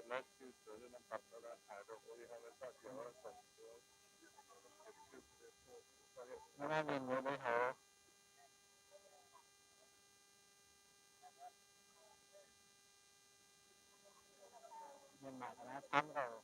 Naaiv mienh nyei lui-houx. Mienh maaih ga'naaiv camv gauh.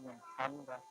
Mienh camv gauh.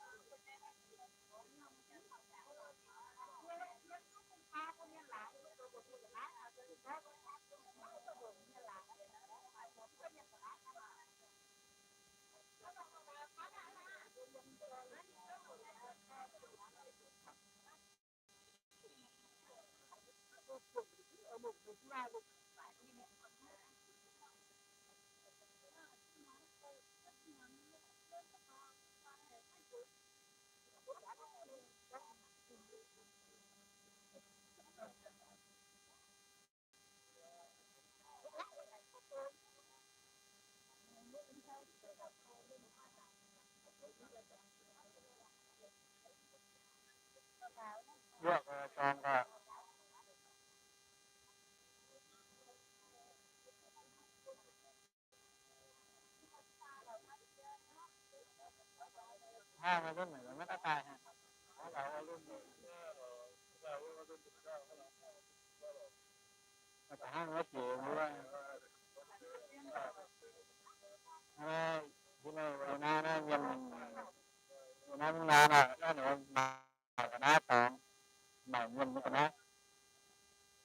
Yie, aa, dorng gaax. Hnangv naaiv maiv daaih. Hnangv naaiv jiex wuov, naaiv, naaiv, naaiv mienh, naaiv mv naan aqv, naaiv ninh maaih ga'naaiv dorngx, maaih mienh nyei ga'naaiv,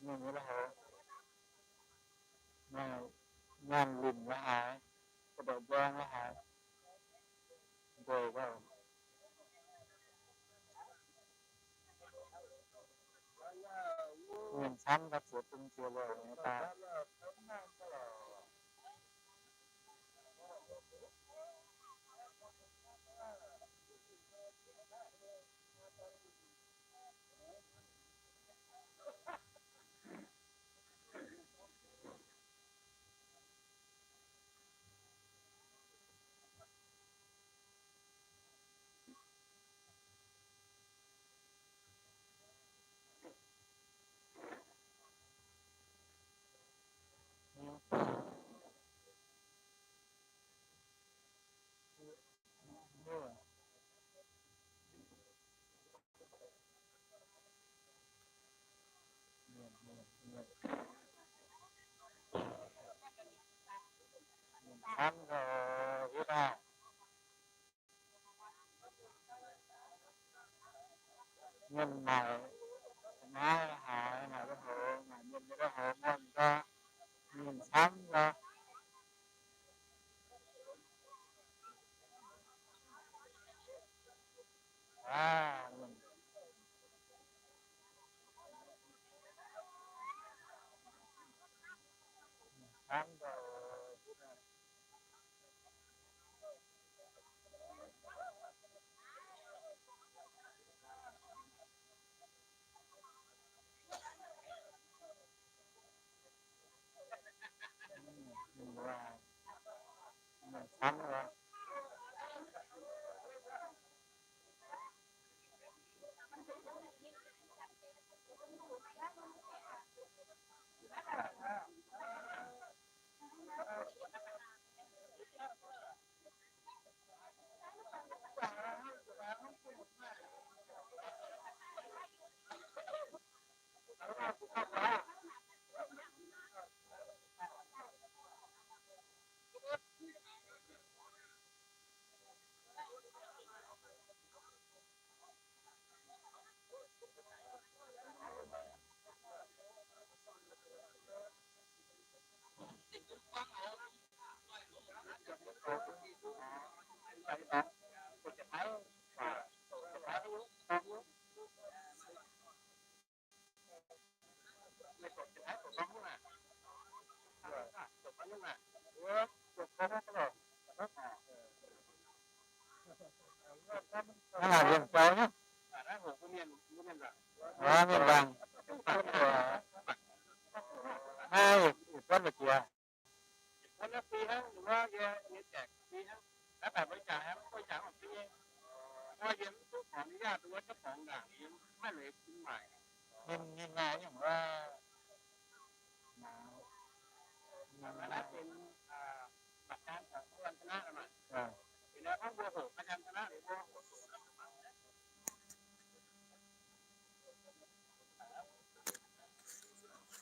mienh nyei lui-houx, maaih nyaanh limc la'haaix, ga'ndouc mbuang la'haaix, nzueic gauh. Mienh camv gauh ziex bung ziex loc nyei daaih. Camv gauh hiuv duqv. Mienh maaih ga'naaiv la'haaix, maaih lui-houx, maaih mienh nyei lui-houx muonh gauh, mienh camv gauh. Aa, mienh camv gauh. Naaiv laaic mienh jauv nyei. Mienh mangc. Naaiv yietc buonv mbu'ziex. Ninh, ninh maaih nyungc wuov,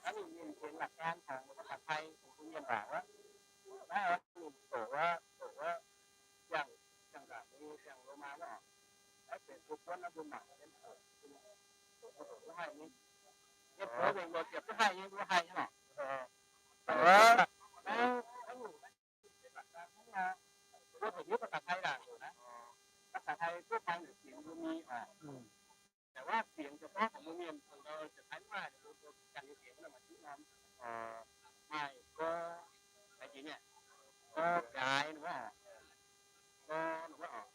อันนี้เป็นหลักการของภาษาไทยของคนเมียนมาว่า ว่าหนึ่งตัวว่าตัวว่าอย่างอย่างแบบนี้อย่างโรมันเนาะ แล้วเป็นตัวพ้นแล้วบนหมายเป็นตัวผู้ให้นี้เนี่ยตัวเองเราเก็บผู้ให้นี้ผู้ให้เนาะ แต่ว่าแล้วแล้วอยู่ในหลักการของเราพูดถึงภาษาไทยด่างอยู่นะ ภาษาไทยทั่วไปเนี่ยเสียงมันมีออก แต่ว่าเสียงเฉพาะของโรงเรียนของเราจะใช้ไม่ได้เลย ตัวกันเสียงนั่นมันที่น้ำ เอ่อ ไม่ก็ไอ้ทีเนี่ย ก็ย้ายหรือว่า ก็หรือว่าออก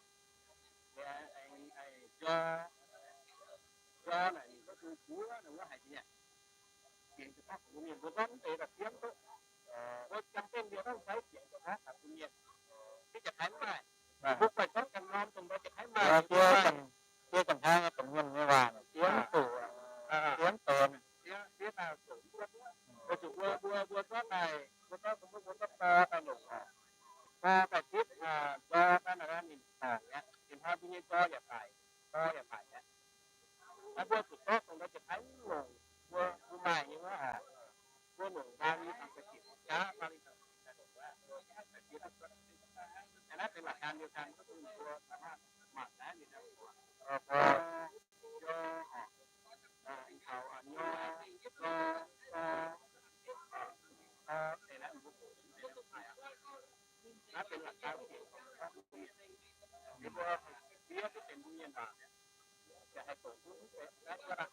เนี่ย ไอ้ ไอ้ ยอ ยอน่ะ นี่ก็คือหัวหรือว่าไอ้ทีเนี่ย เสียงเฉพาะของโรงเรียน บนนั้นเองแบบเสียงโต๊ะ เอ่อ เราจำเป็นเดียวต้องใช้เสียงเฉพาะของโรงเรียน ที่จะใช้ไม่ได้ อ่า พวกไปต้องกันนอนตรงเราจะใช้ไม่ได้ เอ่อ เสียงกัน เสียงกันทางตรงเงินไม่ว่าเนี่ย เสียงสูง อ่า เสียงโตน เสียง เสียงตาสูง เสียงบัว บัว บัว บัวซ้อนใน บัวซ้อนสมมุติบัวซ้อนปอไปหลงออก ปอไปทิศ อ่า จอไปนะนะ นี่ต่างเนี่ย เป็นภาพที่เนี่ย จออย่าไป จออย่าไปเนี่ย แล้วบัวสุดโต๊ะตรงเราจะใช้หลง บัว บัวใหม่นี่ว่า อ่า พวกหลวงบางมีความสถิตช้า บางมีความสถิตช้า หลวงว่า อันนั้นเป็นหลักการเดียวกัน ก็คือตัวสามารถหมักได้อยู่แล้ว เอ่อ พอ ยอ ออก เอ่อ เขา อ่ะ ยอ ยอ ยอ เอ่อ แต่ละ นั้นเป็นหลักการเสียงของพระผู้มีเรียกว่าเรียกที่เป็นผู้เมียนมาเนี่ย จะให้เปิดผู้มีเรียกว่า